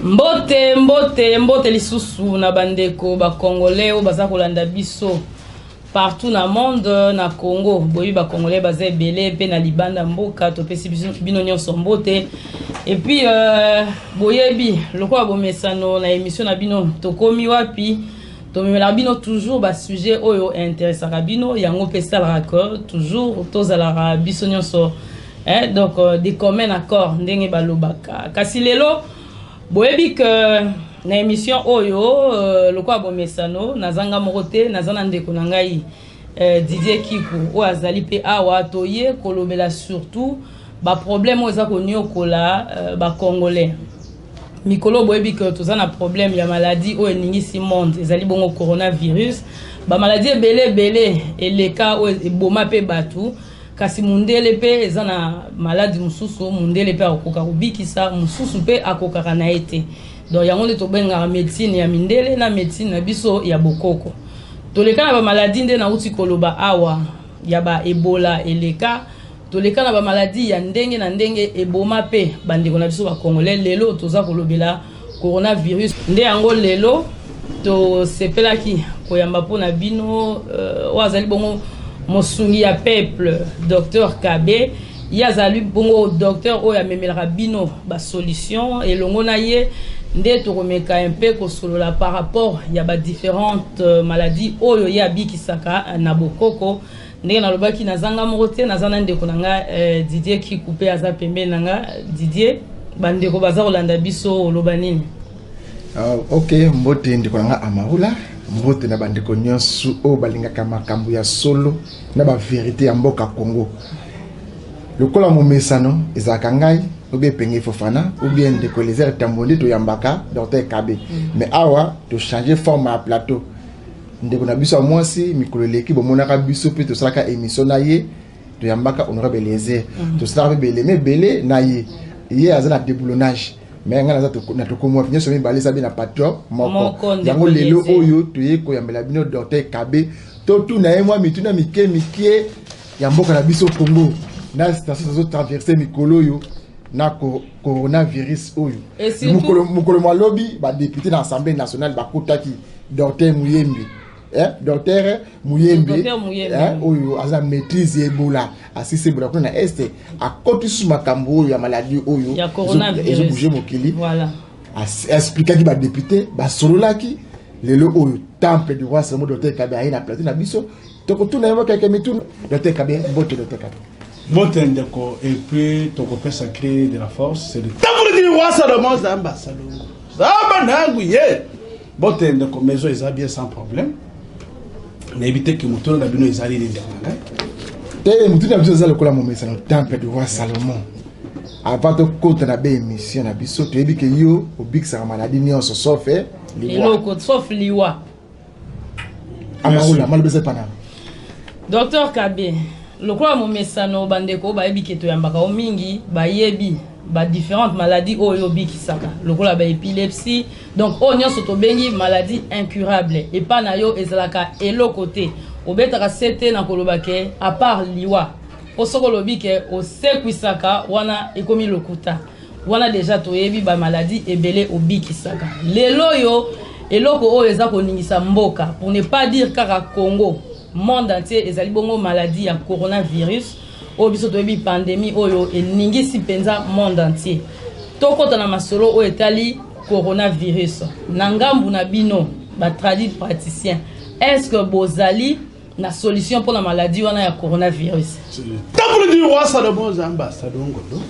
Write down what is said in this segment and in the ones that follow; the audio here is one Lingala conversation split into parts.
Mbote, mbote, mbote lisusu na bandeko ba congolais oyo baza kolanda biso partout na monde, na Congo. Boyebi ba congolais baza ebele mpe na libanda mboka, topesi bino nyonso mbote. Et puis boyebi lokola bomesano na émission na bino Tokomi Wapi, tomemelaka bino toujours ba sujet oyo intéressaka bino. Yango mpe esalaka que toujours tozalaka biso nyonso, eh, donc de commun accord ndenge balobaka. Kasi lelo boyebi ke na émission oyo, lokola bomesano, nazanga moko te, naza na ndeko na ngai Didier Kiku oyo azali mpe awa. Toye kolobela surtout baproblème oyo eza koniokola bacongolais mikolo. Boyebi ke toza na problème ya maladie oyo eningisi monde, ezali bongo coronavirus. Bamaladi ebele ebele eleka oyo eboma mpe bato, kasi mundele mpe eza na maladi mosusu, mundele mpe akokoka kobikisa, mosusu mpe akokaka na ye te. Donc yango nde tobengaka médecine ya mindele na médecine na biso ya bokoko. Toleka na bamaladi nde nauti koloba awa ya baebola eleka, toleka na bamaladi ya ndenge na ndenge eboma mpe bandeko na biso bacongolais. Lelo toza kolobela coronavirus. Nde yango lelo tosepelaki koyamba mpona bino oyo azali bongo mosungi ya peuple, docteur Kabe. Ye azali bongo docteur oyo amemelaka bino basolution. Elongo na ye nde tokomeka mpe kosolola par rapport ya badifférentes maladies oyo ye abikisaka na bokoko. Ndenge nalobaki, nazanga moko te, naza na ndeko na nga Didier Kiku mpe aza pembeni na nga. Didier, bandeko baza kolanda biso, oloba nini? Ok, mbote ndeko na nga Amarula, mbote na bandeko nyonso oyo balingaka makambo ya solo na bavérité ya mboka Congo. Lokola momesano, ezalaka ngai ou bien Penge Fofana ou bien ndeko Eliezer Tambo nde toyambaka docteur Kabe. Mais awa tochange forme ya plateau. Ndeko na biso ya mwasi, mikolo eleki bomonaka biso mpe tosalaka émission na ye, toyambaka honorable Eliezer. Tosalaka mpe beleme ebele na ye. Ye aza na déboulonnage, mais ngai naza na Tokomi Wapi. Nyonso mibale eza be na patron moko. Yango lelo oyo toye koyambela bino docteur Kabe, totuna ye mwa mituna mike mike ya mboka na biso Congo na situation tozotraverse mikolo oyo na coronavirus oyo. Mokolo malobi, badéputé na Assemblée nationale bakutaki docteur Muyembe, docteur Muyembe oyo aza maîtrise ya Ebola, asisi Ebola kuna na Est, akoti susu makambo oyo ya maladie oyo ezobouge mokili. Expliquaki badéputé, basololaki. Lelo oyo temple du roi Salomo, docteur Kabe aye na plateau na biso, tokotuna ye mokeke mituna. Docteur Kabe, mbote docteur Kabe. Mbote ndeko, et puis tokopesa cri de la force, c'est le temple du roi Salomon, Zamba Salongo, Zamba nangu ye. Mbote ndeko, maison eza bien, sans problème. Nayebi te ke motuna na bino ezali nini, ndeko na ngai. Te, motuna na biso eza lokola momesano, temple du roi Salomon. Avant tokota na be émission na biso, toyebi ke yo obikisaka maladi nyonso sauf liwa. Eloko sauf liwa. Amaula maloba eza epana. Docteur Kabe, lokola momesano, bandeko oyo bayebi ke toyambaka yo mingi bayebi badifférentes maladies oyo obikisaka, lokola baépilepsie, donc oyo nyonso tobengi maladie incurable, epa na yo ezalaka eloko te. Obetaka se te na koloba ke à part liwa, mpo soki olobi ke osekwisaka, wana ekomi lokuta. Wana deja toyebi bamaladi ebele obikisaka. Lelo oyo, eloko oyo eza koningisa mboka, pour ne pas dire kaka Congo, monde entier, ezali bongo maladie ya coronavirus oyo biso toyebi, pandémie oyo eningisi mpenza monde entier. Tokɔta na masolo oyo etali coronavirus. Na ngambu na bino batradi praticien, est ce que bozali na solution mpona maladie wana ya coronavirus? Temple du roi Salomon, Zamba Salongodo,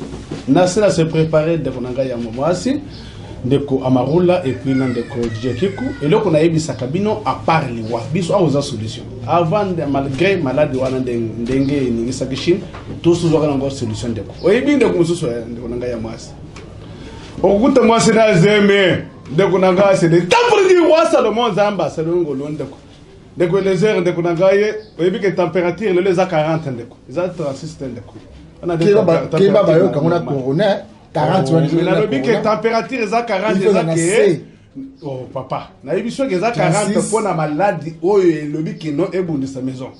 nasila se préparer. Ndeko na ngai ya mwasi, ndeko Amarula, et puis na ndeko Didier Kiku, eloko nayebisaka bino, à part liwa, biso awa oza solution. Avant, malgré maladi wana ndenge eningisaki Chine, tosuzwaka nango solution. Ndeko, oyebi ndeko mosusu, ndeko na ngai ya mwasi, okokuta mwasi na zeme. Ndeko na ngai, c'est le temple du roi Salomon, Zamba Salongolo. Ndeko, ndeko Elezer, ndeko na ngai, oyebi ke température lelo eza 40, ndeko, eza 36 te, ndeko. Keba, bayokango na corona 40. Nalobi ke température eza 40, eza ke, oh papa, nayebi soki eza 40 mpo na maladi oyo elobi kino ebundisa maison.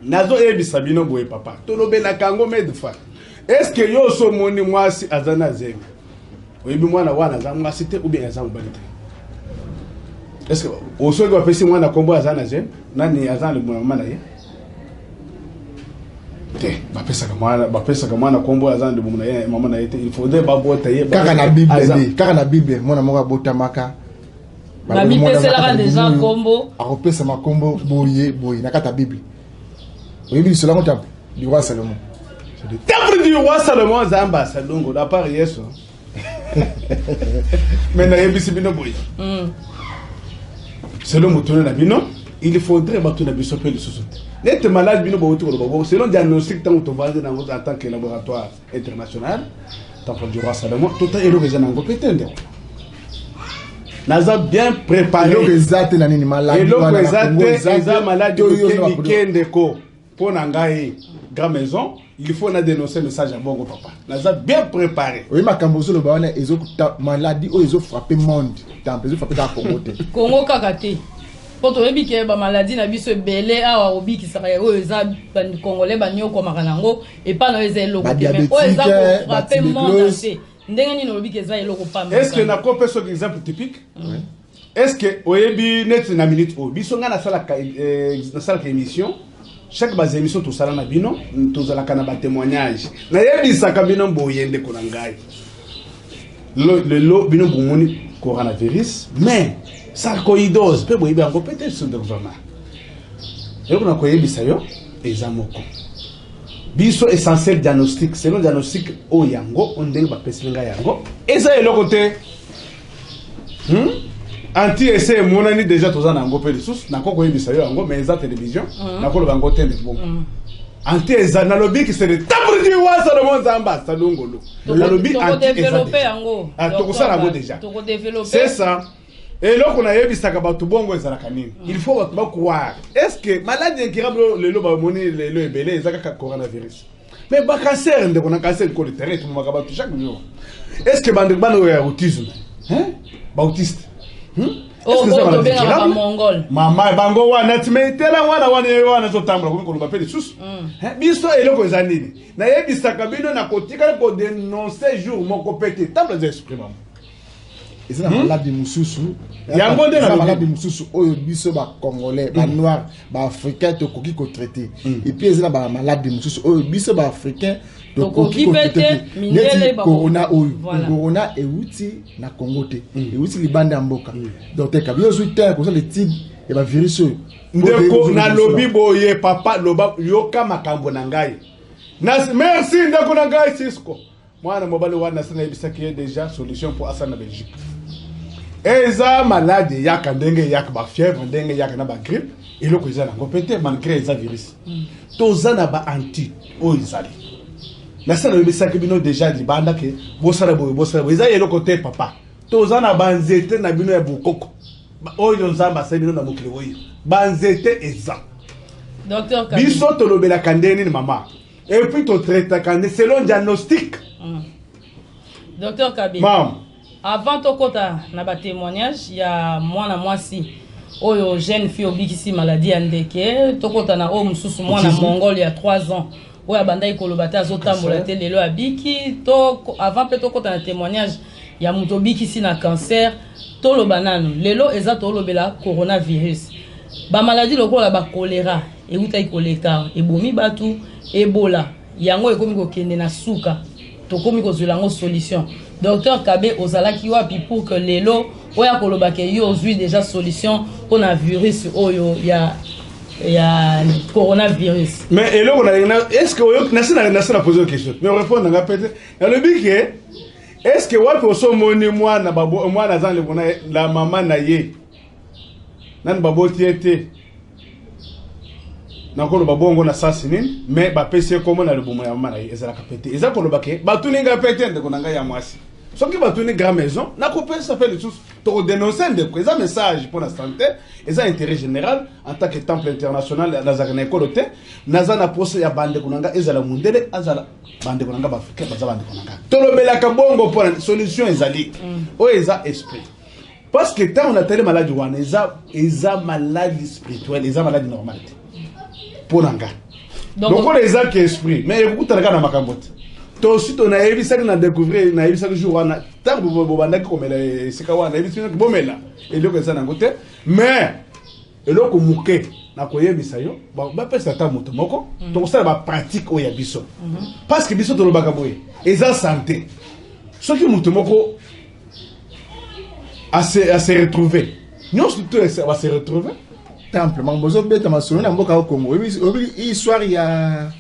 Nazoyebisa bino boye, papa, tolobelaka yango maintes fois. Est ce que yo oso omoni mwasi aza na zemi? Oyebi mwana wana aza mwasi te ou bien aza mobali te. Est-ce que osoki bapesi mwana kombo aza na jeune nani aza na libumu ya mama na ye te? Bapesaka mwana kombo aza na libumu na ye mama na ye te. Il faudrait babota ye. Kaka na Bible nde, kaka na Bible, mwana moko abotamaka. Bamipeselaka deja nkombo. Akopesama nkombo boye boye na kati ya Bible. Oyebi lisolo yango, Temple du roi Salomon? Temple du roi Salomon, Nzambe asalongo à part Yesu. Mais nayebisi bino boye, selon motuna na bino, il faudrait batuna biso mpe lisusu te nete malade bino bauti koloba bongo. Selon diagnostic, ntango tovandi nango en tant que laboratoire international Temple du roi Salomon, tota eloko eza nango mpe te. Ndeko, naza bien préparé. Eloko eza te na nini? Maladi? Eloko eza te, eza maladi mike mike. Ndeko, mpo na ngai grand maison, il faut na dénoncer message ya bongo. Papa, naza bien préparé. Oyebi makambo ozoloba wana, maladi oyo ezofrappe monde, temple, ezofrappe kaka Congo te. Congo kaka te, mpo toyebi ke bamaladi na biso ebele awa obikisaka, oyo eza Congolais banyokwamaka nango, epai na oyo eza eloko te. Mais oyo eza kofrappe monde te, ndenge nini olobi ke eza eloko pamba? Est ce que nakopesa soki exemple typique? Est ce que oyebi neti na minute oyo biso, ngai nasalaka émission, chaque bas émission tosala na bino, tozalaka na batémoignage. Nayebisaka bino boye, ndeko na ngai, lelo bino bomoni coronavirus, mais sarcoïdose mpe boyebi yango mpe te. Ndeko, vraiment, eloko na koyebisa yo eza moko. Biso essentiel diagnostic, selon diagnostic oyo yango oyo ndenge bapeseli ngai yango, eza eloko te. Anti ese emonani déjà, toza na yango mpe lisusu. Nako koyebisa yo yango, mais eza télévision, nakoloba yango te. Ndeko, bongo anti eza, nalobi ki c'est le temple du roi Salomon, Nzambe asalongolo. Nalobi anti eza yango. Tokosala yango déjà. C'est ça. Eloko nayebisaka bato bongo ezalaka nini? Il faut bato bacroire. Est ce que maladie incurable lelo bamoni lelo ebele eza kaka coronavirus? Mais bacancer, ndeko, na cancer col terrain etumumaka bato chaque jour. Est ce que bandeko bana oyo ya autisme, hein, baautiste? Mama, bango wana ti me tela wana wana ye wana azotambola, komi koloba mpe lisusu. Biso eloko eza nini? Nayebisaka bino, nakotikala kodénonce jour moko mpe te. Temple eza esprit, mama. Eza na maladi mosusu. Yango nde. Eza maladi mosusu oyo biso Bacongolais, Banoir, Baafricain tokoki kotraite. Et puis eza na bamaladi mosusu oyo biso Baafricain tokoki kotraite. Neti corona oyo, corona euti na Congo te, euti libanda ya mboka. Docteur Kabi, ozwi te kozala étude ya bavirus oyo? Ndeko, nalobi boye, papa, loba, yoka makambo na ngai. Merci, ndeko na ngai Cisco. Mwana mobali wana, asi nayebisaki ye déjà solution mpo asala na Belgique. Eza maladi eyaka ndenge eyaka bafièvre, ndenge eyaka na bagrippe. Eloko eza nango mpe te, malgré eza virus. Toza na baanti oyo ezali. Nasi nayebisaki bino déjà libanda ke bosala boye, bosala boye. Eza eloko te, papa. Toza na banzete na bino ya bokoko oyo Nzambe asali bino na mokili oyo. Banzete eza. Biso tolobelaka nde nini, mama? Et puis totraitaka nde selon diagnostic. Docteur Kabi. Mam. Avant tokota na batémoignage ya mwana mwasi oyo, jeune fille obikisi maladie ya ndeke, tokota na oyo mosusu, mwana mongole ya 3 ans oyo abandaki koloba te, azotambola te, lelo abiki. To avant mpe tokota na témoignage ya moto obikisi na cancer, toloba nanu lelo eza tolobela coronavirus. Bamaladi lokola bacholéra eutaki koleka, ebomi bato, Ebola yango ekomi kokende na suka, tokomi kozwela yango solution. Docteur Kabe, ozalaki wapi pour que lelo oyo akoloba ke yo ozwi déjà solution mpona virus oyo ya coronavirus? Mais eloko na, est ce que oyo nasi na pose question, mais répondre nanga pe te. Nalobi ke est ce que wapi osomoni mwana mwana aza na la mama na ye, nani baboti ye te, nakoloba bongo na sasi nini, mais bapesi ye kombo na libumu ya mama na ye? Ezalaka pe te. Eza koloba ke batuni ngai pe te. Ndeko na ngai ya mwasi, soki batuni grand maison, nakopesa mpe lisusu, tokodénonce. Ndeko, eza message mpo na santé, eza intérêt général. En tant que temple international, nazalaka na ekolo te. Naza na posa ya bandeko na ngai, ezala mondele, azala bandeko na ngai baafricain, baza bandeko na ngai. Tolobelaka bongo mpo na solution ezali oyo eza esprit, parce que ntango natali maladi wana, eza maladi spirituelle, eza maladi normale te mpo na ngai. Lokola eza ke esprit, mais ekokutana kaka na makambo te. Tosi to nayebisaki na découvrir, nayebisaki jour wana ntango bobandaki komela esika wana, nayebisi bino bomela eloko eza nango te, mais eloko moke nakoyebisa yo, bapesa ata moto moko, tokosala bapratique oyo ya biso, parce que biso tolobaka boye, eza santé. Soki moto moko ase retrouver, nyonso to base retrouver. Temple, makambo ozobeta masolo na mboka ya Congo, oyebi histoire ya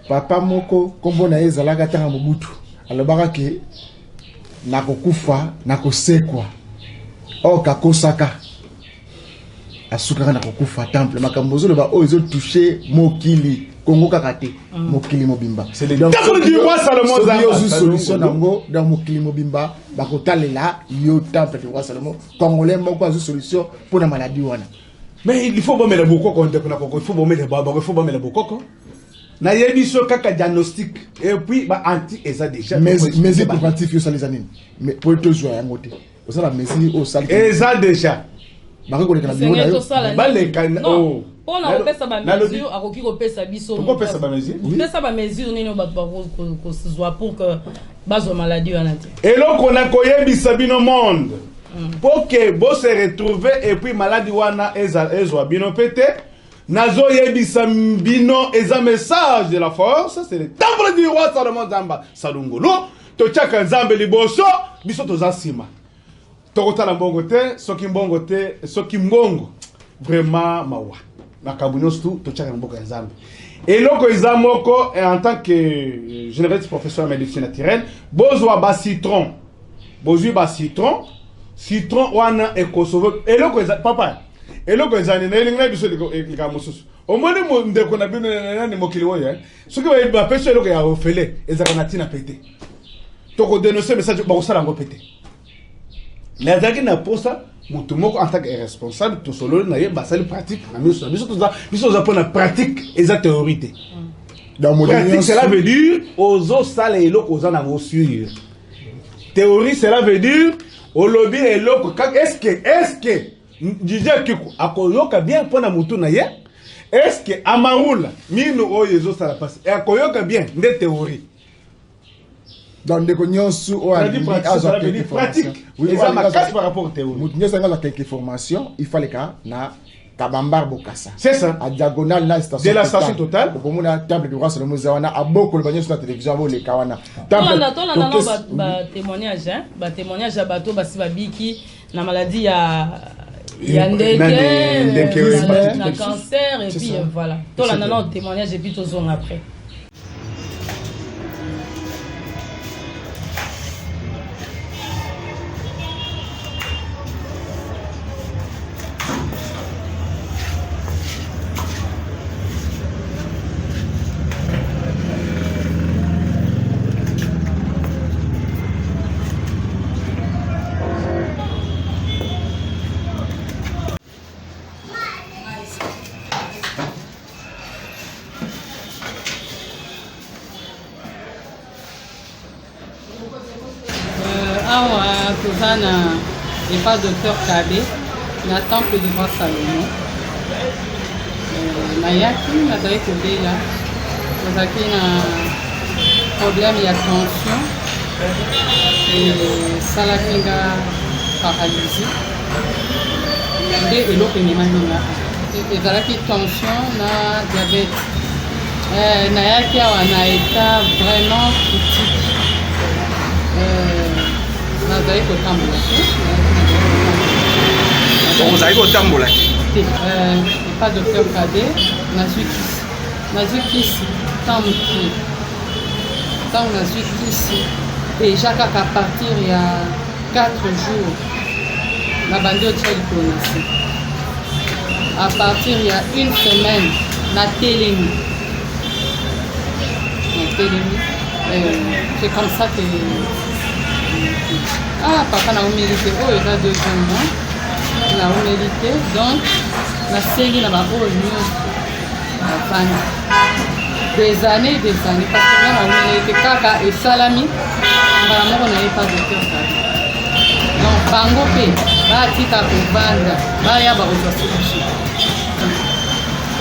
papa moko, nkombo na ye ezalaka ntanga Mobutu, alobaka ke nakokufa nakosekwa, or kakosaka, asukaka na kokufa. Temple, makambo ozoloba oyo ezotouche mokili Kongo kaka te, mokili mobimba. C'est le temple du roi Salomon. Soki Zamba. ozwi solution nango dans mokili mobimba, bakotalela yo. Temple du roi Salomon, congolais moko azwi solution mpona maladie wana. Mais il faut bomela bokoko, ndeko na koko, il faut bomela bango, il faut bomela bokoko. Nayebi so kaka diagnostic et puis ba anti eza déjà. Mesure préventive yo osala eza nini? Mais po tozwa yango te, osala mesure oyo osali? Eza déjà. Bakoki koleka na biro na Esengeli yo? tosala nini? Baleka Non, oh. mpona kopesa bamesure, akoki kopesa biso. Tokopesa bamesure? Oui. Pesa bamesure nini oyo bato bakozwa pour que bazwa maladie wana te? Eloko nakoyebisa bino monde, mpo ke bose retrouve et puis maladie wana ezwa bino mpe te, nazoyebisa bino, eza message de la force, c'est le temple du roi Salomon Nzamba Salungulu. Totiaka Nzambe liboso, biso toza nsima, tokotala mbongo te. Soki mbongo te, soki mbongo, vraiment mawa. Makambo nyonso tu totiaka na mboka ya Nzambe. Eloko eza moko, en tant que généraliste, professeur ya médecine naturelle, bozwa bacitron, bozwi bacitron, citron wana ekosauve. Eloko eza, papa, eloko eza nini? Elingi na biso likambo mosusu. Omoni ndeko na bino nani, mokili oyo, soki bapesi eloko ya ofele, ezalaka na ntina pe te. Tokodénonce message, bakosala yango pe te. Nazalaki na posa moto moko en tant que responsable, tosololi na ye, basali pratique na miso na biso. Toza, biso toza mpona pratique, eza théorie te. Dans mokili Pratique, nyonso. cela veut dire ozosala eloko oza nango sûr. Théorie, cela veut dire olobi eloko kaka. Est ce que DJ Kiku akoyoka bien mpona motu na ye? Est ce que Amarula mino oyo ezosala mpasi akoyoka bien? Nde théorie. Donc ndeko nyonso oyo Pratique, alingi pratique, azwa cela veut dire quelque formation. pratique. Oui, Eza oyo alingi makasi par rapport au théorie. Moto nyonso alingi azwa quelque formation, il fallait ka na Kabambar Bokasa, C'est ça. à diagonale na station. De la station Total. Okomona temple du roi Salomo eza wana, abokoloba nyonso na télévision, aboleka wana. Tolanda nano batémoignage, hein? Batémoignage ya bato basi babiki na maladie ya ndeke, ndeke, na cancer et C'est puis ça. Voilà, tolanda nano témoignage et puis tozonga après. Awa toza na epa docteur Kabe na temple du roi Salomon. Nayaki, nazali kobela, nazalaki na problème ya tension, esalaki nga paralysie. Nde eloko ememaki nga ezalaki tension na diabète. Nayaki awa na état vraiment critique. Nazali kotambola te. Ozali kotambola te? Te. Epa docteur Kade, nazwi kisi, nazwi kisi ntango moke. Ntango nazwi kisi déjà, kaka à partir ya 4 jours, nabandi otia likolo na se. À partir ya une semaine, natelemi, natelemi. C'est comme ça que, ah papa, naumeli te. Oyo eza deuxième mois, naumeli te. Donc nasengi na baoyo nyonso bafandi des années, des années, parce que nga naumeli te. Kaka esalami mbala moko, naye pa docteur Kadi. Donc bango mpe batika kovanda, baya, bakozwa solution.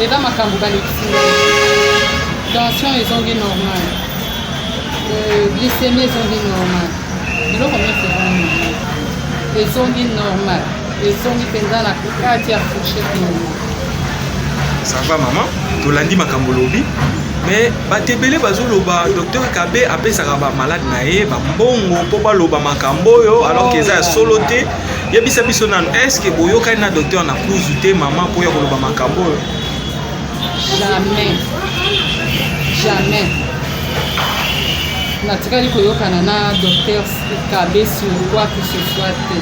Eza makambo balekisi ngai, tension ezongi normal. Euh, glycémie ezongi normal biloko nyonso ezongi normal ezongi normal ezongi mpenza na kati ya fourchette normal ça va maman tolandi makambo olobi mais bato ebele bazoloba docteur kabe apesaka bamalade na ye bambongo mpo baloba makambo oyo alors ke eza ya solo te yebisa biso nanu est ce que boyokani na docteur na kuzu te mama mpo ya koloba makambo oyo Jamais. Jamais. Natikali koyokana na docteur Kabe sur quoi que ce soit te.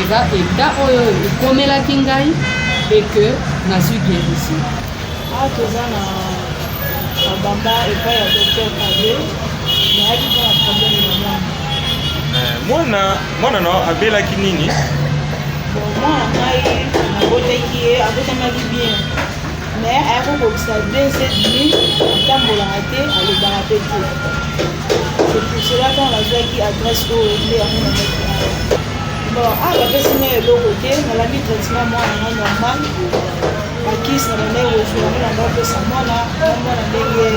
Eza état oyo ekomelaki ngai et que nazwi guérison. Awa toza na Mabamba epai ya docteur Kabe nayaki mpona problème ya mwana. Eh, mwana mwana na abelaki nini? Bon, mwana ngai nabotaki ye abotamaki bien mais aya kokokisa deux et demi atambolaka te alobaka mpe te c'est pour cela ntango nazwaki adresse oyo nde yango nameki awa bon awa bapesi ngai eloko te nalandi traitement mwana ngai normal bakisi na bandaki kozwa yango na ngai opesa mwana na mwana ndenge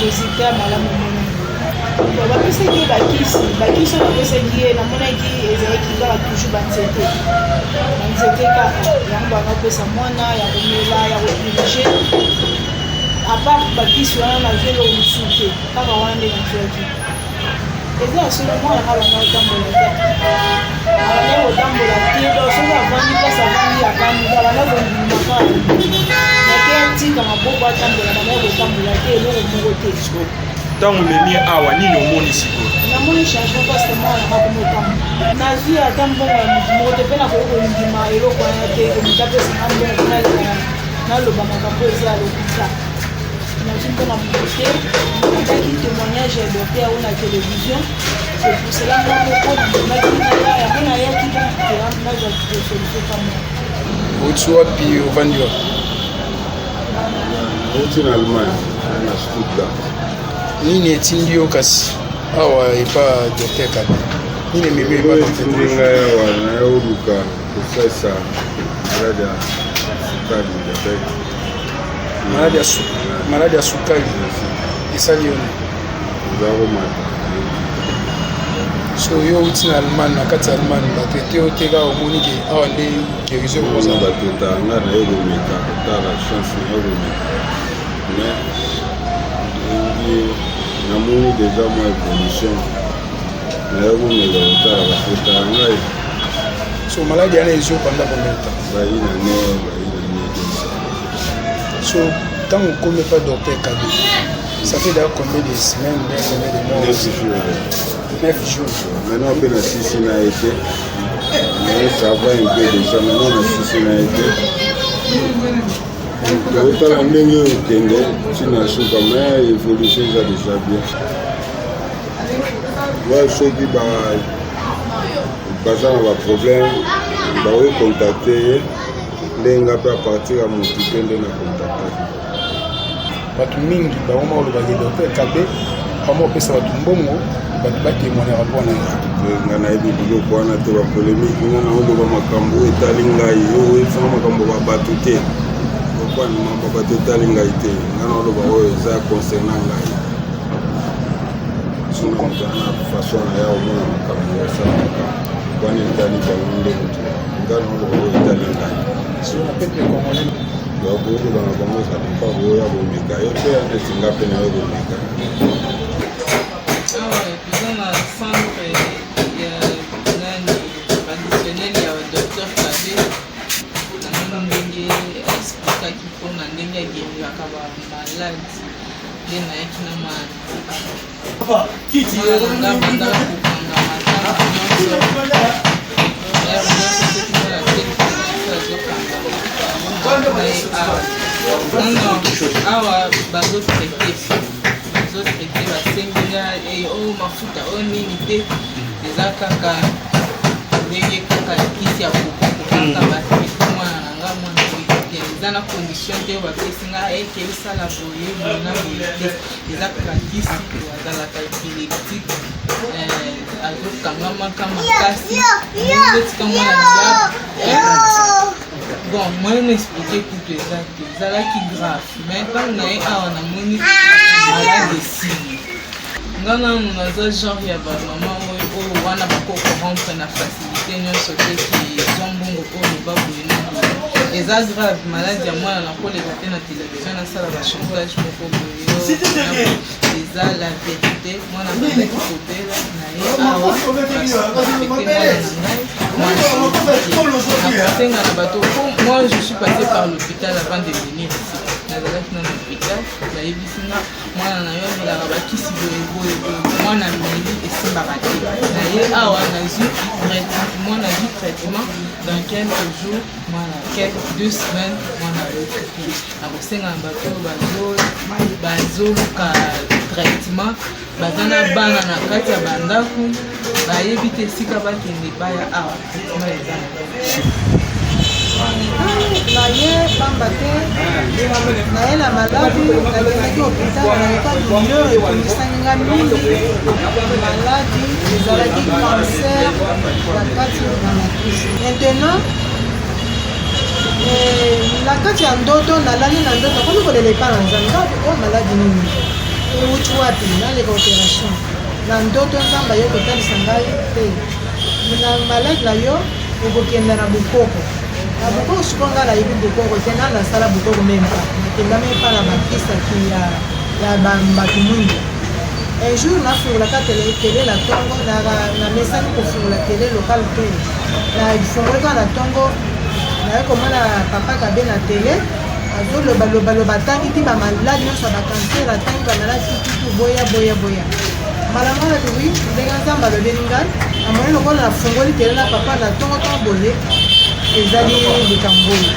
résultat malamu omonani bon bapesaki ye bakisi bakisi oyo bapesaki ye namonaki ezalaki kaka toujours banzete banzete kaka yango bangapesa mwana ya komela ya kopurge apart bakisi wana nazwi eloko mosusu te kaka wana nde nazwaki eza ya solo mwana nga banda kotambola te abanda kotambola te donc soki avandi place avandi avandi abanda kondima kaka nake atika maboko atambola banda kotambola te eloko moko te ntango omemi ye awa nini omoni sikoyo namoni changement parce que mwana nanga komotambola nazwi ata mbongo ya motu moko te mpe nakoki kondima eloko wana te moto apesanga mbongo mpo naloba makambo eza ya lokuta nazwi mbongo ya motu te nataki témoignage ya docteur oyo na télévision c'est pour cela nga moko nandimaki naya yango nayaki nazwa solution pa moko outi wapi ovandi wapi Nauti na Allemagne, na Stuttgart. Nini etindi yo kasi awa epa Dr Kabe? Nini ememi yo epa Dr Etindi ngai awa naye oluka kosalisa maladi ya sukali, diabète. Maladi ya sukali esali yo nini? Eza komata. So yo outi na Allemagne, na kati ya Allemagne bato ete yo te kaka omoni ke awa nde guérison ekozala. Bato etala nga naye komeka kotala chance naye komeka mais ndenge namoni deja mwa évolution naye komeka kotala bato etala ngai. So maladi wana ezwi pendant combien de temps? Bayi na ne bayi na ne So ntango okomi epa docteur Kabe Ça fait d'ailleurs combien de semaines, bien combien de mois 9 jours. 9 jours. Maintenant, on peut la sisi na été. Mais ça va un peu déjà. Maintenant, la sisi na été. tokotala ndenge okende ntina suka mais évolution eza déjà bien wa soki baza na baproblème bakoki contacte ye ndenge nga mpe apartir ya motu te nde na contactaki Bato mingi bakoma koloba ke docteur Kabe akoma kopesa bato mbongo bato batemoignaka mpo na ye. Nga nayebi biloko wana te, ba polemique. Nga naoloba makambo oyo etali ngai, yo oyebisanga makambo ba bato te. Comprendre, makambo ya bato etali ngai te. Nga naoloba oyo eza concernant ngai. Soki moto aza na façon na ye akomona makambo asala makambo wana etali bango nde moto. Nga naoloba oyo etali ngai. Sur na peuple congolais. Donc oloba na bango ça dépend boya komeka ye mpe ya neti nga mpe nayo komeka. Awa toza na centre ya nani traditionnel ya docteur Kabe namoni ndenge explikaki mpona ndenge agerilaka ba malade nde nayaki na mwana na nga bandaka kokanga matanga nyonso heure nyonso soki mwana telefone azokanga awa bazotraite bazotraite basengi nga oyo mafuta oyo nini te eza kaka ndenge kaka kisi ya kokoko kaka batraite mwana na nga mwana bien eza na condition te oyo bapesi nga eke osala boye boye na boye te eza kaka kisi azalaka epileptique azokangamaka makasi ndetika mwana na nga bon moyen na explike kutu eza te ezalaki grave mais ntango na ye awa namoni malade esili. Nga nanu naza genre ya ba mama oyo oyo wana bako corrompre na facilité nyonso te ki zwa mbongo oyo loba boye na boye. Eza grave maladi ya mwana nakoleka te na television nasala ba chantage moko boye eza la verité mwana bazaki kobela na ye awa mwana na ngai nakosenga na bato moi je suis passé par l'hôpital avant de venir ici nazalaki na l'hôpital bayebisi nga mwana na yo amelaka bakisi boye boye boye mwana ameli esimbaka te na ye awa nazwi mwana azwi traitement dans quelques jours mwana quelques deux semaines mwana ayoki nakosenga na bato oyo bazoluka traitement baza na bana na kati ya bandako bayebi te esika bakende baya awa traitement eza naye pamba te naye na maladi nakendaki hôpital nayoka douleur etungisaki nga mingi maladi ezalaki cancer na kati na matrice maintenant eh, na kati ya ndoto nalali na ndoto nakomi kolela epa na nzambe nzambe oyo oh, maladi nini ewuti wapi naleka operation na ndoto nzambe aye kotalisa ngai te na maladi na yo okokenda na bokoko na bokoko sikoyo ngai nayebi bokoko te ngai nasala bokoko meme pas nakenda meme pas na bakisaki ya, ya bato mwindu un jour nafungolaka tele tele na ntongo namesani kofungola tele lokale te nafungoli kaka na ntongo naye komona papa kabe na tele azolobaloba atangi ti bamaladi nyonso ya bakanser atangi bamaladi tututu boya boya boya mbala moko nalobi wi ndenge nzambe alobeli ngai namoni lokola nafungoli tele na papa na ntongo ntongo boye ezali likambo oyo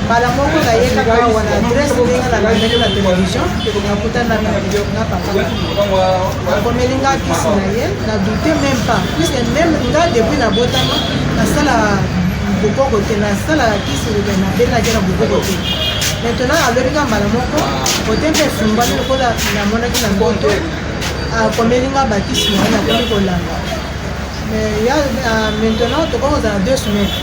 mbala moko naye kaka awa na adresse ndenge nalandaki na télévision nakutani na papa akomeli nga kisi na ye na doute même pas puisque même nga depuis nabotama nasala bokoko te nasalaka kisi nabelaki na bokoko te maintenant alobi nga mbala moko kote mpe efungwami lokola namonaki na ndoto akomeli nga bakisi na ye nakomi kolanda mais ya euh, maintenant tokoki kozala deux semaines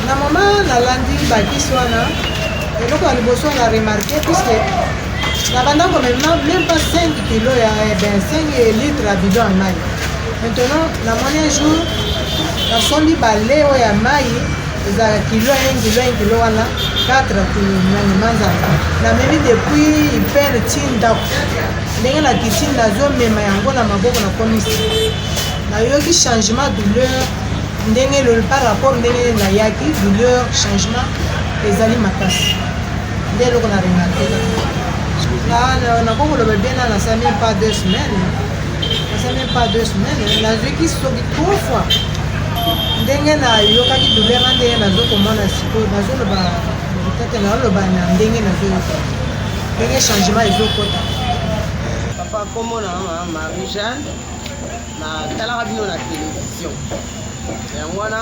na mama nalandi bakisi wana eloko ya liboso na remarke puisque nabanda komema même pas 5 kilo ya eh ben 5 litre ya bidon ya mai maintenant namoni un jour nasombi bale oyo ya mai ezalaka kilo 1 kilo 1 kilo wana 4 nani manzanza namemi depuis ipene ti ndako ndenge nakiti nazomema yango na maboko nakomisi nayoki changement douleur ndenge par rapport ndenge nayaki douleur changement ezali makasi nde eloko na remarke kaka nakoki koloba bien na nasali même pas deux semaines nasali même pas deux semaines nazwiki soki trois fois ndenge nayokaki douleur na ndenge nazokomona sikoyo nazoloba peut-être naoloba na ndenge nazoyoka ndenge changement ezokota papa kombo na mama marie jeanne natalaka bino na television yango wana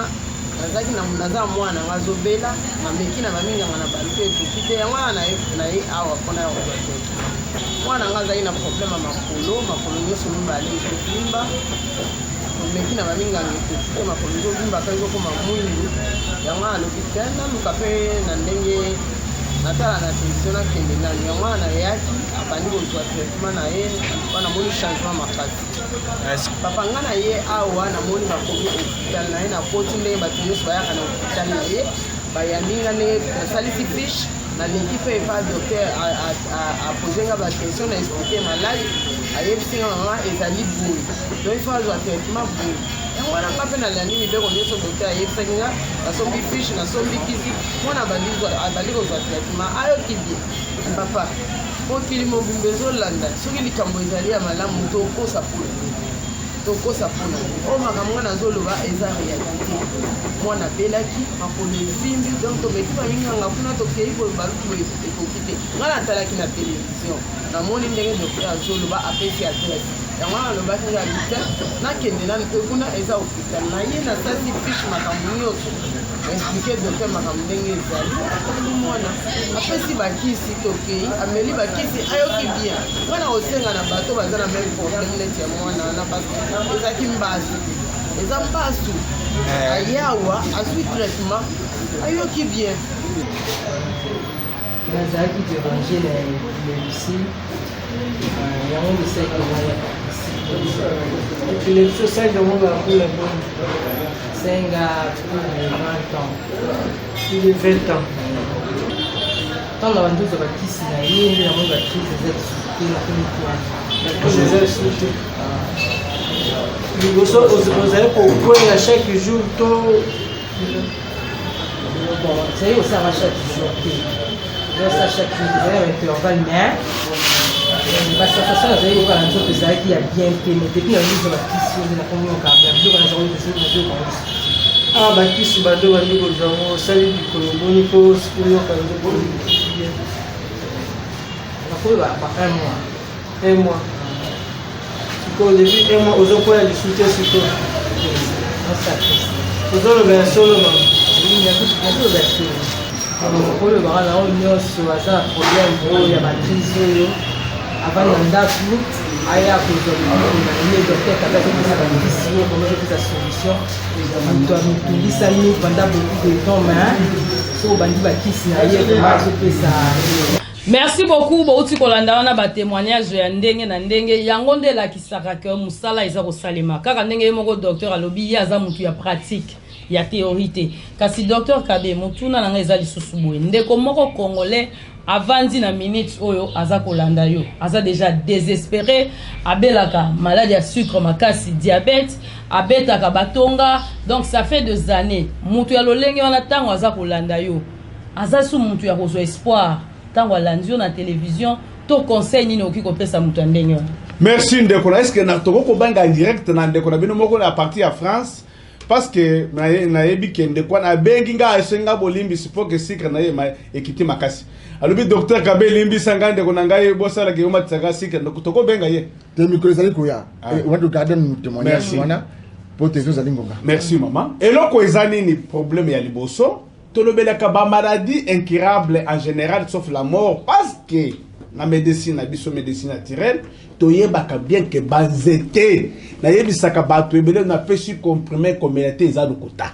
nazalaki naza mwana nga azobela nameki na baminganga na baluka ekoki te yango wana naye awa mpona ya kozwa te mwana nga azalaki na problème ya makolo makolo nyonso mibale ezovimba tomeki na baminganga ekoki te makolo ezovimba mpe ezokoma mwindu yango wana alobi te naluka mpe na ndenge natala na televizio nakende nanu yango wana nayaki abandi kozwa traitement na ye wana namoni changement makasi papa nga na ye awa namoni bakomi hôpital na ye nakoti ndenge bato nyonso bayaka na hôpital na ye bayambi nga ndenge nasalisi fiche naleki mpe epa docteur apose nga baquestion na explike maladi ayebisi nga mama ezali boye donc il faut azwa traitement boye yango wana nga mpe nalandi mibeko nyonso docteur ayebisaki nga nasombi fiche nasombi kisi mwana abandi kozwa traitement ayoki bien papa mokili mobimba ezolanda soki likambo ezali ya malamu tokosa mpona nini tokosa mpona nini oyo makambo nga nazoloba eza réalité mwana abelaki makolo evimbi donc tomeki baminganga kuna tokei boye baluki boye ekoki te nga natalaki na televizio namoni ndenge docteur azoloba apesi adresse yango wana alobaki nga te nakende nanu mpe kuna eza hôpital na ye nasali fiche makambo nyonso explike docteur makambo ndenge ezali atali mwana apesi bakisi tokei ameli bakisi ayoki bien nga na kosenga na bato baza na meme problème neti ya mwana wana parce ezalaki mbasu eza mbasu eh. ayawa azwi traitement ayoki bien nazalaki derange na epilepsie. Yango nde esalaki nayaka. Épilepsie osali yango bambula boni? Senga plus de 20 ans. Plus de 20 ans. Ntango na bandi ozwa bakisi na ye nde namoni bacrise eza lisusu te, nakomi kwana. Bacrise eza lisusu te. Liboso ozali kokwela chaque jour to? Bon, ezali kosala chaque jour te, ezosala chaque jour, ezali na intervalle, mais basensation nazali koyoka na nzoto ezalaki ya bien te. Mais depuis na ozwa bakisi oyo nde nakomi yoka biloko nazali koyoka lisusu. Awa bakisi bando bandi kozwa yango, osali bikolo boni mpo oyoka nzoto bien? Nakoyoka ba un mois. Un mois. Sikoyo depuis un mois ozokwela lisusu te? Sikoyo ozoloba ya solo, mama? Nazoloba ya solo. Olobaka na oyo nyonso aza na problème oyo ya bacrise oyo, avandi na ndako, aya kozwa lobiko na ye. Docteur Kabe azopesa bakisi oyo vraiment azopesa solution. Moto amitungisami pendant beaucoup de temps, mais soki obandi bakisi na ye, vraiment azopesa. Merci beaucoup. Bouti kolanda wana batémoignage ya ndenge na ndenge. Yango nde elakisaka ke mosala eza kosalema kaka ndenge ye moko docteur alobi. Ye aza motu ya pratique, ya théorie te. Kasi docteur Kabe, motuna na ngai eza lisusu boye: ndeko moko congolais avandi na minute oyo aza kolanda yo, aza déjà désespéré, abelaka maladi ya sucre makasi, diabète, abetaka batonga, donc ça fait des années. Moto ya lolenge wana, ntango aza kolanda yo, aza su motu ya kozwa espoir. Ntango alandi yo na télévision, to conseil nini okoki kopesa moto ya ndenge wana? Merci ndeko na. Est ce que tokoki kobanga direct na ndeko na bino moko na partir ya France? Parce que nayebi ke ndeko wana abengi nga, asenga bolimbisi mpo ke sucre na ye ekiti makasi. Alobi: "Docteur Kabe, elimbisa ngai, ndeko na ngai, bosalaka omatisaka sucre." Tokobenga ye? Te, mikolo ezali koya. Wana togarde témoignage wana po te ezozali ngonga. Merci mama. Eloko eza nini? Problème ya liboso, tolobelaka bamaladie incurable en général sauf la mort, parce que na médecine na biso, médecine naturelle, toyebaka bien ke banzete. Nayebisaka bato ebele: napesi comprimé, komela te, eza lokuta.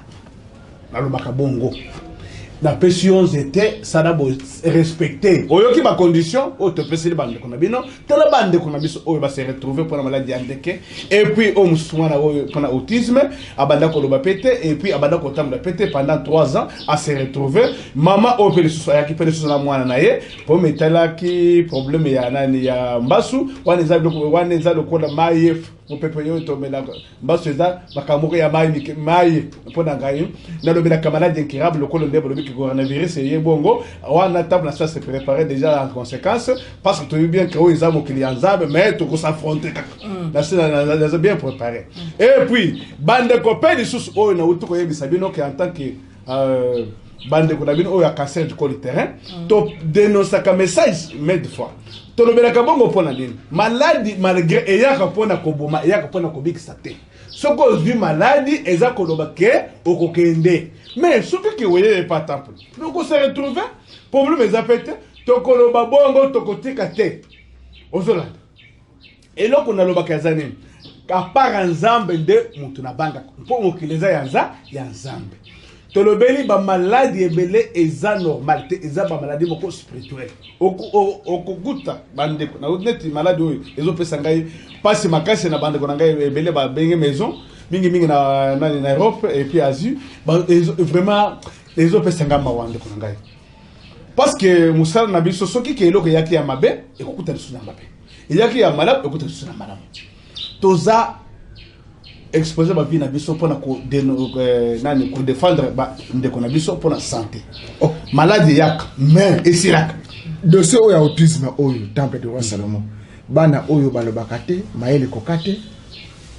Nalobaka bongo: napesi yo nzete, sala bo respecte, oyoki bacondition oyo topeseli bandeko na bino. Tala bandeko na biso oyo base retrouve mpona maladi ya ndeke, et puis oyo mosusu wana oyo mpona autisme, abanda koloba pe te, et puis abanda kotambola pe te pendant 3 ans, ase retrouve. Mama oyo mpe lisusu ayaki mpe lisusu na mwana na ye, po metalaki problème ya nani, ya mbasu wana. Eza biloko wana eza lokola mai, mopepe oyo tomelaka, mbasu eza makambo moko ya mai mike mai. Mpo na ngai, nalobelaka maladi incurable lokola nde balobi coronavirus eye bongo wana, ntango na se préparer déjà en conséquence, parce que toyebi bien ke oyo eza mokili ya Nzambe, mais tokos'affronter kaka. Naza bien préparé. Et puis bandeko mpe lisusu oyo nauti koyebisa bino ke en tant que bandeko na bino oyo ya cancer du col utérin, todénonçaka message maintes fois. Tolobelaka bongo mpo na nini? Maladi, malgré eyaka mpona koboma, eyaka mpona kobikisa te. Soki ozwi maladi, eza koloba ke okokende, mais soki ke oyeye pa temple, okose retrouve. Problème eza pe te, tokoloba bongo, tokotika te. Ozolanda eloko nalobaka eza nini? À part Nzambe nde moto nabangaka, mpo mokili eza ya Nzambe. Tolobeli bamaladi ebele eza normal te, eza bamaladi moko spirituel. Okokuta bandeko na neti maladi oyo ezopesa ngai mpasi makasi na bandeko na ngai ebele babenge maison mingimingi na nani, na Europe et puis Asie. Vraiment ezopesa ngai mawa, ndeko na ngai, parce que mosala na biso, soki ke eloko eyaki ya mabe, ekokuta lisusu na mabe, eyaki ya malamu, ekokuta lisusu na malamu. Toza expose bavie na biso mpona nani, kodéfendre bandeko na biso mpona santé. Oh. Maladi eyaka, mais esilaka. Dossier oyo ya autisme oyo, Temple de Roi Salomon, bana oyo balobaka te, mayele ekoka te,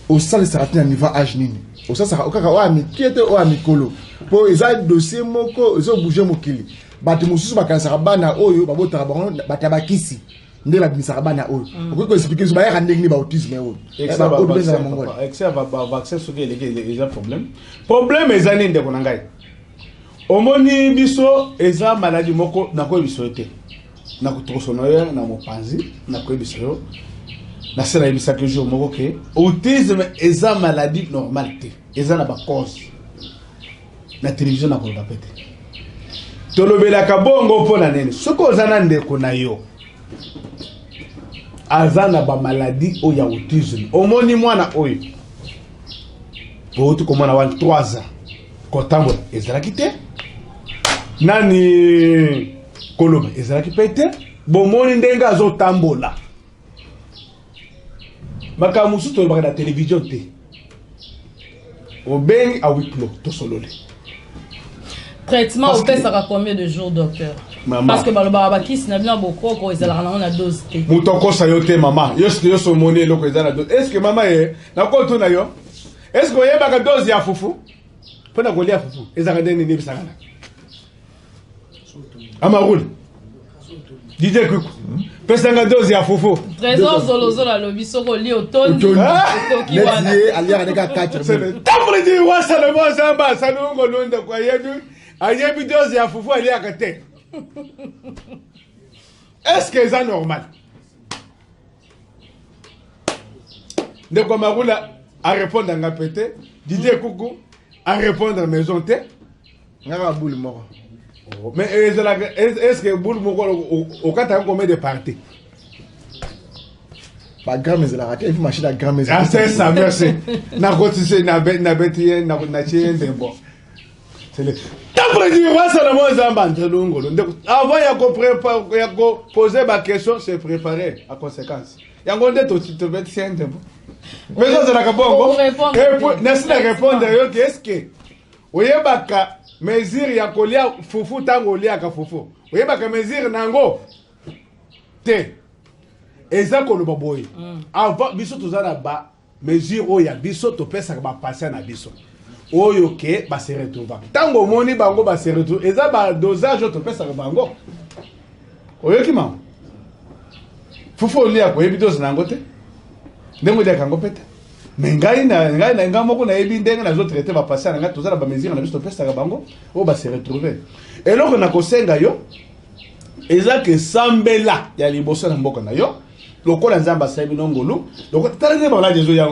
osalisaka te na niveau age nini? Osalisaka kaka oyo ya mike te, oyo ya mikolo? Mpo eza dossier moko ezobouge mokili. Bato mosusu bakanisaka bana oyo babotaka bango bato ya bakisi nde babimisaka bana oyo. Okoki koexpliquer biso bayaka ndenge nini, baautisme oyo? Oyo tobenza na mongole. Excès ya bavaccin soki eleki, eza problème. Problème eza nini, ndeko na ngai? Omoni biso, eza maladi moko nakoyebisa yo te, nakotokosona yo na mopanzi, nakoyebisa yo. Nase nayebisaki jour moko ke autisme eza maladie normale te, eza na bacause. Na télévision nakoloba pe te. Tolobelaka bongo mpo na nini? Soki oza na ndeko na yo Aza na bamaladi oyo ya autisme. Omoni mwana oyo outi komona wana, 3 ans, kotambola ezalaki te, nani koloba ezalaki mpe te. Bomoni ndenge azotambola. Makambo mosusu tolobaka na televizio te. Obengi à huis clos, tosololi. Traitement opesaka combien de jours, docteur? Mama. Parce que balobaka bakisi na bino ya bokoko ezalaka nango na dose te. Moto akosa yo te, mama. Yo so omoni eloko eza na dose. Est ce que, mama, ye nakotuna yo, est ce que oyebaka dose ya fufu mpo na kolia fufu ezalaka ndenge nini? Ebisaka na Amarula, DJ Kuku, pesanga dose ya fufu. Trésor Zolozolo alobi soki olie otondi, okoki wana. Neti ye aliaka ndenge 4. Temple du roi Salomon Zamba Salongo Lunda ko ayebi dose ya fufu aliaka te. Est-ce que eza normal? Ndeko Marula arépondre nga pe te, Didier Kuku arépondre maison te. Ngaka boule moko. Oh, mais ezalaka, est-ce que boule moko okataka combien de parties? Bagramme ezalaka te, epi machine ya gramme. Ah, c'est ça, merci. Nakotise, nabeti ye, natie ye ndembo. C'est le temple du roi Salomon Zamba Ndelungolo. Ndeko, avant ya koposer ba question, c'est préparer à conséquence. Yango nde tobetisi ye ndembo. Mais ozalaka bongo. Okorépondre Et puis, nasi na répondre yo ke est-ce que oyebaka mesure ya kolia fufu? Ntango oliaka fufu, oyebaka mesure nango te. Eza koloba boye, avant biso toza na ba mesure oyo ya biso topesaka bapatient na biso oyo ke base retrouvaka. Ntango omoni bango base retrouve, eza badosage oyo topesaka bango. Oyoki mama, fufu oliaka, oyebi dose na yango te, ndenge oliaka yango mpe te. Mais ngai na ngai moko nayebi ndenge nazotraite bapatient na ngai. Toza na bamesure na biso topesaka bango oyo base retrouve. Eloko na kosenga yo eza ke sambela ya liboso na mboka na yo, lokola Nzambe asali bino ngolu. Lokola tala nde bamaladi ezoya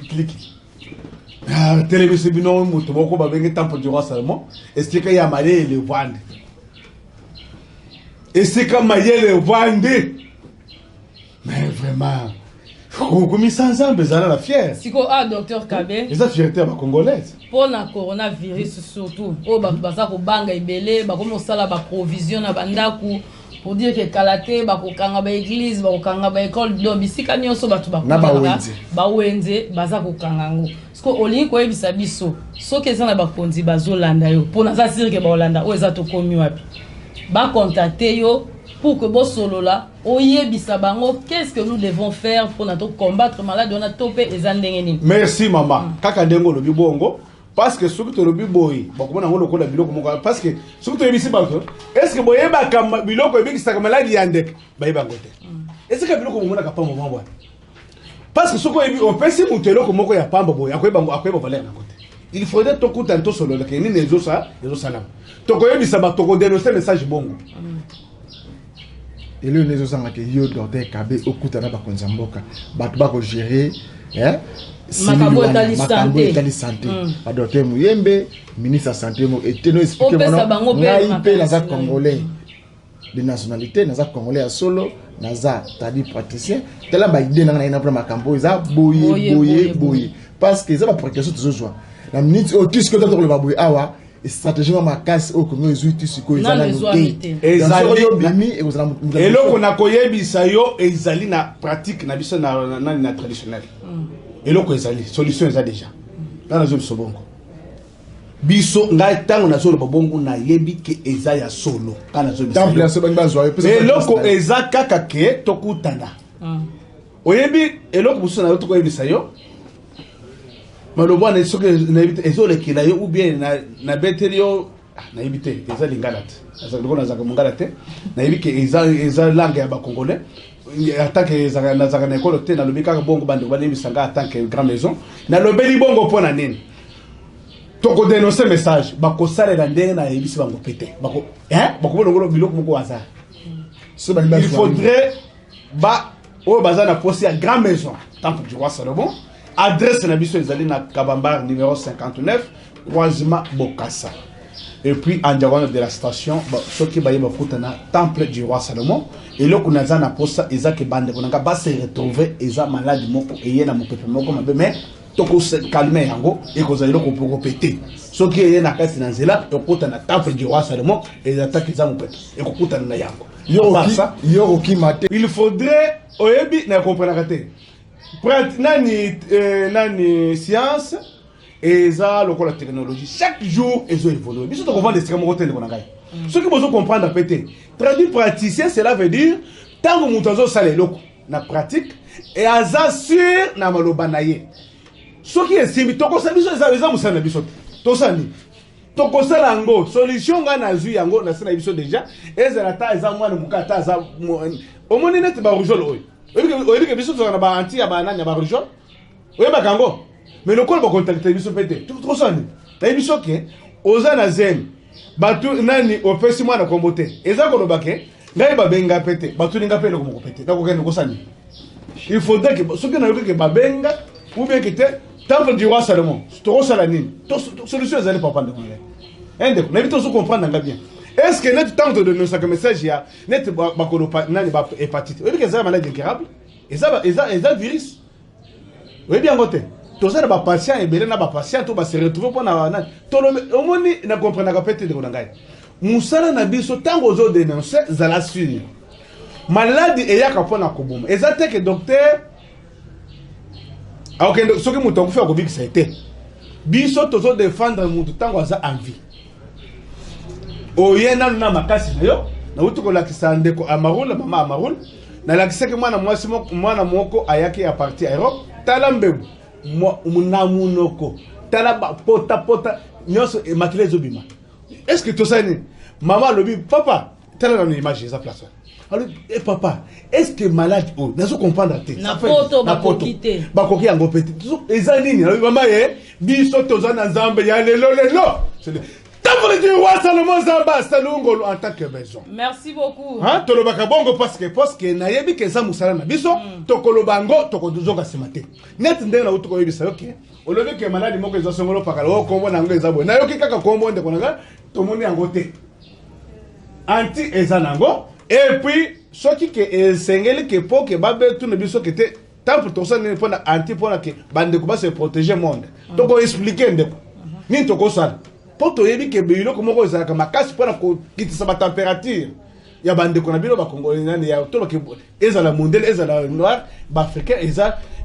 kliki, telemisi bino moto moko babenge Temple du Roi Salomon, esika ya mayele evandi, esika mayele evandi. Mais vraiment, okomisa Nzambe, ezala na fiere. Sikoyo, ah, docteur Kabe, Eza fierté ya bacongolaise. Mpo na coronavirus surtout, oyo bato baza kobanga ebele, bakomi kosala baprovision na bandako pour dire ke kala te bakokanga baeglise, bakokanga baekole, donc bisika nyonso bato Na bawenze. Bawenze baza kokanga yango. Siko olingi koyebisa biso, soki eza na bakonzi bazolanda yo, mpo naza sûr ke baolanda oyo eza, tokomi wapi, bacontacte yo pour que bosolola, oyebisa bango qu'est-ce que nous devons faire mpona tocombattre malade wana, to mpe eza ndenge nini? Merci mama. Kaka ndenge olobi bongo, parce que soki tolobi boye, bakomona yango lokola biloko moko. Parce que soki toyebisi bato, est ce que boyebaka biloko ebikisaka maladi ya ndeke? Bayeba yango te. Esika biloko bomonaka pamba mwa bwana, parce que soki oyebi, opesi moto eloko moko ya pamba boye, akoyeba yango, akoyeba valeur nango te. Il faudrait tokutana, tosololaka nini ezosalama, tokoyebisa bato, tokodénonce message bongo. Eloko nde ezozanga ke yo, docteur Kabe, okutana bakonzi ya mboka, bato bakogere Makambo etali makambo santé. Etali santé. Badocteur Muyembe, ministre ya santé, mo eteno explique. Opesa bango mpe Ngai mpe makanisi naza na yo. Congolais de nationalité, naza Congolais ya solo, naza tradipraticien. Tala baide nanga, naye na mpona makambo oyo eza boye Boye, boye boye, boye, parce que eza baprécaution tozozwa na minute oyo. Ti sikoyo tokoloba boye awa, stratégie mwa makasi oyo Kongo ezwi ti sikoyo eza Nano nano ezwami te. te. Donc, soki oyo obimi, ekozala Eloko nakoyebisa yo ezali na pratique na biso nani na traditionnel. Eloko ezali, solution eza déjà nga nazo biso bongo. Biso, ngai ntango nazoloba bongo, nayebi ke eza ya solo. Nga nazobisa Temple yo. ya so bangi bazwa yo, pesa Eloko adresse na yo. eza kaka ke tokutana. Oyebi eloko mosusu na yo, tokoyebisa yo maloba wana. Soki nayebi te, ezolekela yo ou bien nabeteli yo, ah, nayebi te, eza lingala te. Lokola nazalaka mongala te, nayebi ke eza langue ya bacongolais. En tant que nazalaka na ekolo te, nalobi kaka bongo. Bandeko balembisa nga. En tant que grand maison, nalobeli bongo mpo na nini? Tokodénonce message, bakosalela ndenge nayebisi bango pe te. Bakomona ngolo biloko moko hasard. So balingi Il bazwa faudrait ba oyo baza na poste ya grand maison Temple du Roi Salomon. Adresse na biso ezali na Kabambar numéro 59, croisement Bokasa. Et puis en diagonale de la station, soki baye bakutana temple du roi Salomon. Eloko naza na posa eza ke bandeko na nga ba se retrouver, eza malade moko eye na mopepe moko mabe, mais toko calmer yango, ekozala eloko moko pe te. Soki eye na kati na nzela, ekokutana temple du roi Salomon, ezataki eza mopepe, ekokutana na yango. Yo okima te. Il faudrait oyebi na comprenaka te. Prat, nani, nani science eza lokola technologie, chaque jour ezo évoluer. Biso tokovanda esika moko te, ndeko na ngai. Soki bozo comprendre pe te, traduit praticien, cela veut dire ntango moto azosala eloko na pratique e aza sûr na maloba na ye. Soki esimbi, tokosala biso, eza mosala na biso te. Tosala nini? Tokosala yango. Solution ngai nazwi yango na se na biso déjà, ezala ata eza mwana moke, ata aza omoni neti ba rougeole oyo. Oyebi ke biso tozalaka na ba anti ya ba nani ya ba rougeole? Oyebaka yango? Mais lokola ba contacter biso pe te, tokosala nini? Nayebi biso ke oza na zemi, bato nani opesi mwana kombo te. Eza koloba ke ngai babenga pe te, batuni nga pe eloko moko pe te. Nakokende kosala nini? Il faudrait que soki nayoki ke babenga ou bien ke te, temple du roi Salomon, tokosala nini? Solution ezali papa ndeko na ngai. Hein, ndeko, nayebi te ozo comprendre nga bien. Est-ce que neti ntango todenosaka message ya neti bakolopa nani ba hépatite, oyebi ke eza maladie incurable, eza virus, oyebi yango te. Toza na ba patient ebele na ba patient to ba se retrouver mpo na nani. Tolobi, omoni na comprenaka pe te ndeko na ngai. Mosala na biso ntango ozo dénoncer, zala sûr. Maladie eyaka mpo na koboma. Eza te ke docteur akokende soki moto akufi akobikisa ye te. Biso tozo défendre moto ntango aza en vie. Oye nanu na makasi na yo. Nauti kolakisa ndeko Amarula, mama Amarula. Nalakisaki mwana mwasi moko, mwana moko ayaki ya parti ya Europe. Tala mbebu na munoko, tala ba pota pota nyonso makila ezobima. Est-ce que tosali nini? Mama alobi papa, tala nanu image eza place wana. Alobi, eh, papa, est-ce que malade oyo nazo comprendre te? Na Ça fait poto na poto. bakoki te. Bakoki yango pe te. Eza nini? Alobi mama ye, biso toza na Nzambe ya lelo lelo. C'est le temple du roi Salomon Nzambe asalungolo en tant que maison. Merci beaucoup. Hein, tolobaka bongo parce que nayebi ke eza mosala na biso, tokoloba yango, tokozonga nsima te. Net ndenge nauti koyebisa yo ke olobi ke maladi moko eza songolo pakala, oyo kombo na yango eza boye. Nayoki kaka kombo ndeko na ngai, tomoni yango te. Anti eza nango, et puis soki ke esengeli ke po ke babetuna biso ke te, temple tokosala nini mpona anti, mpona ke bandeko ba se protéger monde. Toko expliquer ndeko nini tokosala po toyebi ke biloko moko ezalaka makasi mpona kokitisa ba température ya bandeko na bino ba Congolais, nani ya to ke ezala mondele, ezala noir, ba africain,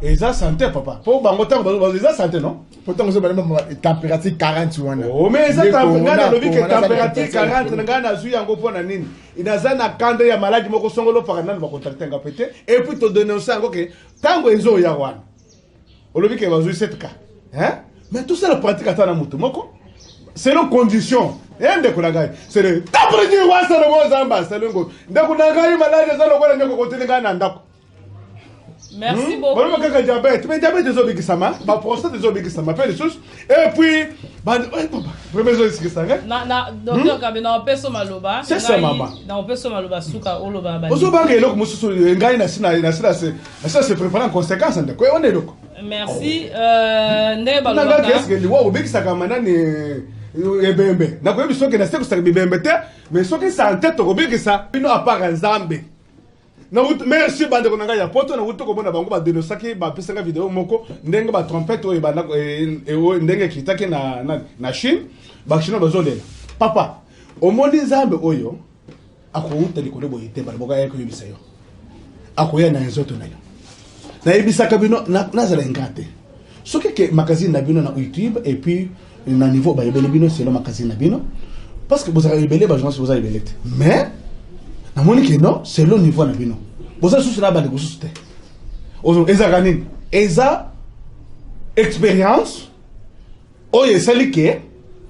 eza santé papa. Po bango tango bazo, eza santé non? Po tango zo balema température 40 wana. Oh, mais eza Ndeko, ngai nalobi ke corona eza température température 40 na ngai nazwi yango mpo na nini? Naza na kanda ya maladi moko songolo paka nanu ba contacter nga pe te. Et puis to dénoncer yango ke tango ezoya wana. Olobi ke bazwi 7 cas. Hein? Mais tout ça la pratique ata na moto moko. Selon condition. Eh, ndeko na ngai, c'est le temple du roi Salomon Nzamba, Salongo. Ndeko na ngai maladi eza lokola ndeko koteli ngai na ndako. Merci beaucoup. Baloba kaka diabète, mais diabète ezobikisama, ba prostate ezobikisama pe lisusu. Et puis ba eh, papa, vraiment ezosikisa ngai. Na docteur Kabe, na opeso maloba. C'est ça, Ngai, mama. Na opeso maloba suka oloba ba. Ozobanga eloko mosusu, ngai na si na se préparer en conséquence ndeko. Eh, wana eloko. Merci. Nde Nanga balobaka. ke est-ce que liwa obikisaka manani ebembe. Nakoyebi soki na sekusaka bibembe te, mais soki santé tokobikisa bino à part Nzambe. Merci bandeko na ngai ya poto, nauti komona bango badenosaki, bapesaka video moko ndenge ba trompette oyo ebanda, oyo ndenge ekitaki na Chine, ba Chinois bazolela. Papa, omoni Nzambe oyo akouta likolo boye te, baloboka ya koyebisa yo. Akoya na nzoto na yo. Nayebisaka bino, nazala ingrat te. Soki ke magazine na bino na YouTube et puis na niveau bayebeli bino selon magazine na bino, parce que bozalaka ebele, ba journaliste boza ebele te. Mais namoni ke non, selon niveau na bino. Boza susu na bandeko susu te. Ozo, ezalaka nini? Eza expérience oyo esali ke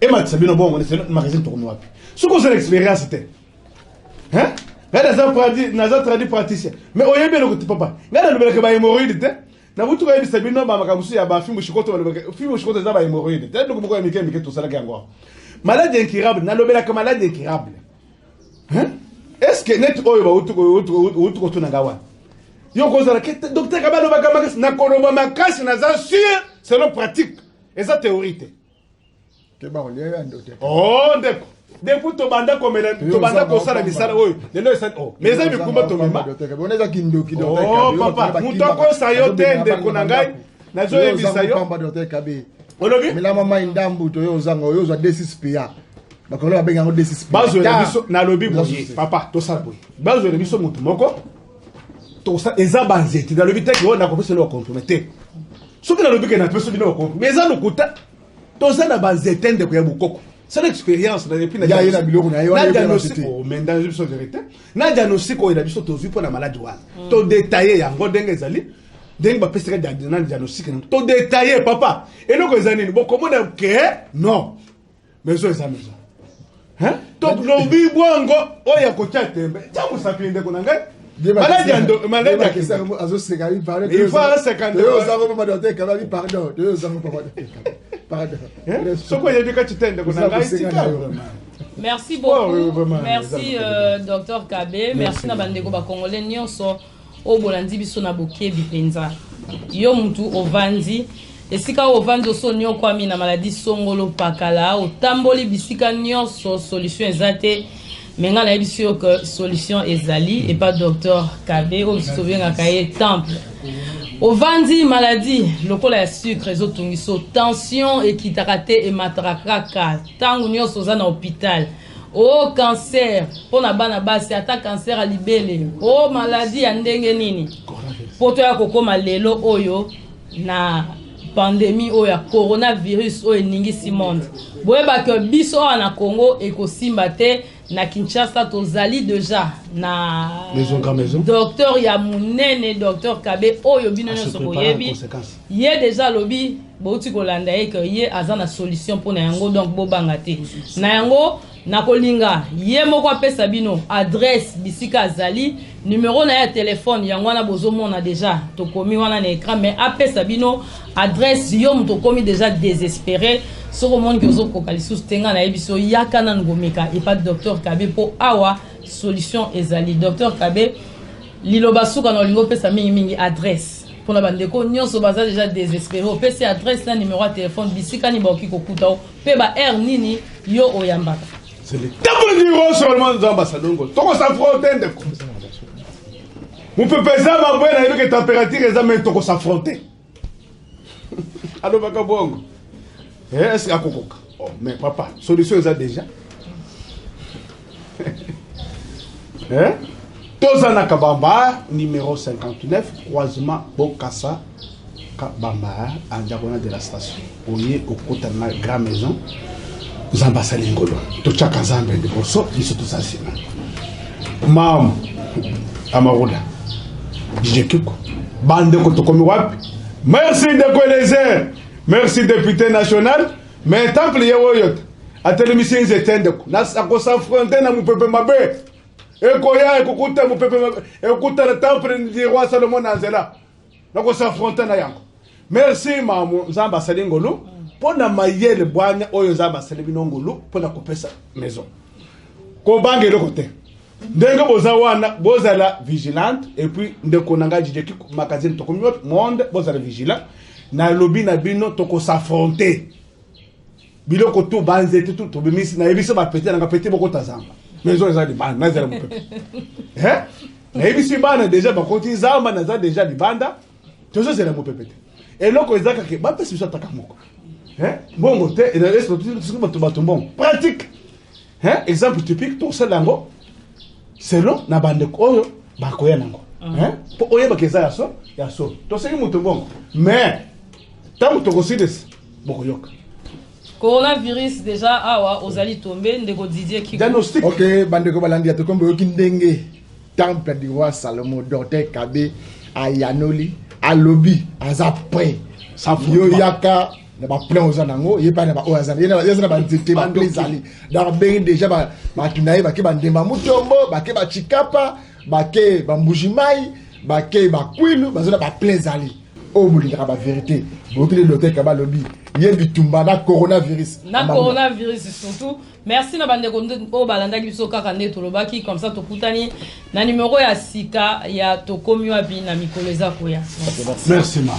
ematisa bino bongo, selon magazine tokomi wapi. Soki ozala expérience te. Hein? Ngai naza tradi praticien. Mais oyebi eloko te papa. Ngai nalobelaka ba hémorroïde te. Nabutu koyebisa bino ba makambo mosusu ya ba fimbu shikoto, balobelaka fimbu shikoto eza ba hémorroïde. Te eloko moko ya mike mike tosalaki yango awa. Maladie incurable, nalobelaka maladie incurable. Hein? Est-ce que net oyo ba utu kotuna nga wana? Yo kozala ke docteur Kabe alobaka makasi, nakoloba makasi, naza sûr selon pratique. Eza théorie te. Oh ndeko, depuis tobanda komela, tobanda kosala misala oyo lelo esali, oh, mais eza mikumba tomema. Oh papa, moto akosa yo te, ndeko na ngai, nazoyebisa yo. Olobi melama mai ndambu, toyo ozanga oyo ozwa D6 PA, bakolo babenga yango D6 PA. Bazwela biso, nalobi boye papa, tosala boye, bazwela biso motu moko, eza banzete. Nalobi te ke oyo nakopesa bino bacomprimés te. Soki nalobi ke napesa bino bacomprimés, eza lokuta. Toza na banzete, ndeko, ya bokoko. C'est l'expérience na et puis na ye na biloko na ye wana diagnostic. Oh, mais dans biso vérité na diagnostic oyo na biso tozwi mpo na maladie wana, todétailler yango ndenge ezali, ndenge bapesaka na diagnostic nango, todétailler papa eloko eza nini. Bokomona ke non, maison eza maison. Hein? Tolobi bwango oyo ya kotia tembe, tia mosapi, ndeko na ngai. Maladie ya maladie ya azoseka. Il faut aseka, ndeko. Ozango papa docteur Kabe, pardon, toyo ozango papa docteur Kabe, pardon. Soki oyebi kati te, ndeko na ngai, tika. Merci beaucoup. Oh, vraiment, merci Dr Kabe. Merci na bandeko bacongolais nyonso oyo bolandi biso na bokebi mpenza. Yo mutu ovandi esika oyo ovandi, oso onyokwami na maladie songolo pakala, otamboli bisika nyonso, solution eza te. Me ngai nayebisi yo ke solution ezali epa Docteur Kabe, oyo biso tobengaka ye Temple. Ovandi, maladie lokola ya sucre ezotungisa yo, tension ekitaka te, emataka kaka, ntango nyonso oza na hôpital, o cancer mpo na bana basi, ata cancer ya libele, o maladie ya ndenge nini, mpo toya kokóma lelo oyo na pandémie oyo ya coronavirus oyo eningisi monde. Boyebaka biso awa na Congo ekosimba te. Na Kinshasa tozali déjà na maison, grand maison. Docteur ya monene, Docteur Kabe, oyo bino nyonso boyebi ye déjà. Alobi, bouti kolanda ye, ke ye aza na solution mpona yango. Donc bobanga te na yango. Nakolinga ye moko apesa bino adresse bisika azali, numero na ye ya telefone yango wana bozomona déjà, tokomi wana na écran. Mais apesa bino adresse. Yo moto okomi déjà désespéré, soki omoni ke ozokoka lisusu te, ngai nayebi so, yaka nanu komeka epa Docteur Kabe, mpo awa solution ezali. Docteur Kabe, liloba suka na olingi opesa, mingimingi adresse mpona bandeko nyonso baza déjà désespéré. Opesi adresse na numero ya telefone bisika nini bakoki kokuta o, mpe ba heure nini yo oyambaka. C'est le temple du roi Solomon Nzamba Salongo. Toko s'affronter, ndeko. Mopepe eza mabe, nayebi ke température eza, mais toko s'affronter. Alobaka bongo. Eh, est-ce que akokoka? Oh, mais papa, solution eza déjà. Eh? Toza na Kabamba, numéro 59, croisement Bokassa Kabamba, en diagonale de la station. Oye okota na grand maison. Nzambe asali ngolo, totyaka Nzambe liboso, biso toza nsima. Mam Amarula, DJ Kiko, bandeko, tokomi wapi? Merci ndeko Elezer, merci député national. Mais temple ye oyo te atelemisi nzete, ndeko, akos'affronter na mopepe mabe ekoya, ekokuta mopepe mabe, ekokuta na temple du roi Salomon na nzela, nakos'affronter na yango. Merci mamu. Nzambe asali ngolu mpo na mayele, bwanya oyo Nzambe asali bino ngolu mpo na kopesa maison. Kobanga eloko te. Ndenge boza wana, bozala vigilante. Et puis ndeko na ngai DJ Kiko, magazine Tokomi Wapi Monde, bozala vigilant. Nalobi na bino, tokos'affronter biloko tu, banzete tu tobimisi. Nayebi so bapete nanga pete, bokota zamba, maison eza libanda, nazala mopepe. Nayebisi bana déjà bakoti zamba, naza déjà libanda, tozozela mopepe te. Eloko eza kaka bapesi biso ataka moko mbongo te. Soki bato mbongo pratique, exemple typique, tosala yango selon na bandeko oyo bakoya nango, mpo oyebaka eza ya so ya so. Tosengi moto mbongo, mais ntango tokosilisa, bokoyoka. Coronavirus déjà awa ozali tombe, ndeko Didier Kiko. Diagnostic. Ok, bandeko balandi ya Tokombe, oyoki ndenge temple du roi Salomo, docteur Kabe ayanoli, alobi aza prêt. Yo yaka na baplan oza nango, ye mpe na baoyo aza, ye aza na banzete, baplan ezali. Donc abengi déjà bato na ye, bake bandemba mutombo, bake bachikapa, bake bambuji mai, bake bakwilu, baza na baplan ezali. Oyo bolingaka bavérité, boyoki nde docteur Kabe alobi ye bitumba na coronavirus. Na coronavirus surtout. Merci na bandeko oyo balandaki biso kaka nde tolobaki comme ça. Tokutani na numero ya sika ya Tokomi Wapi na mikolo eza koya. Merci ma.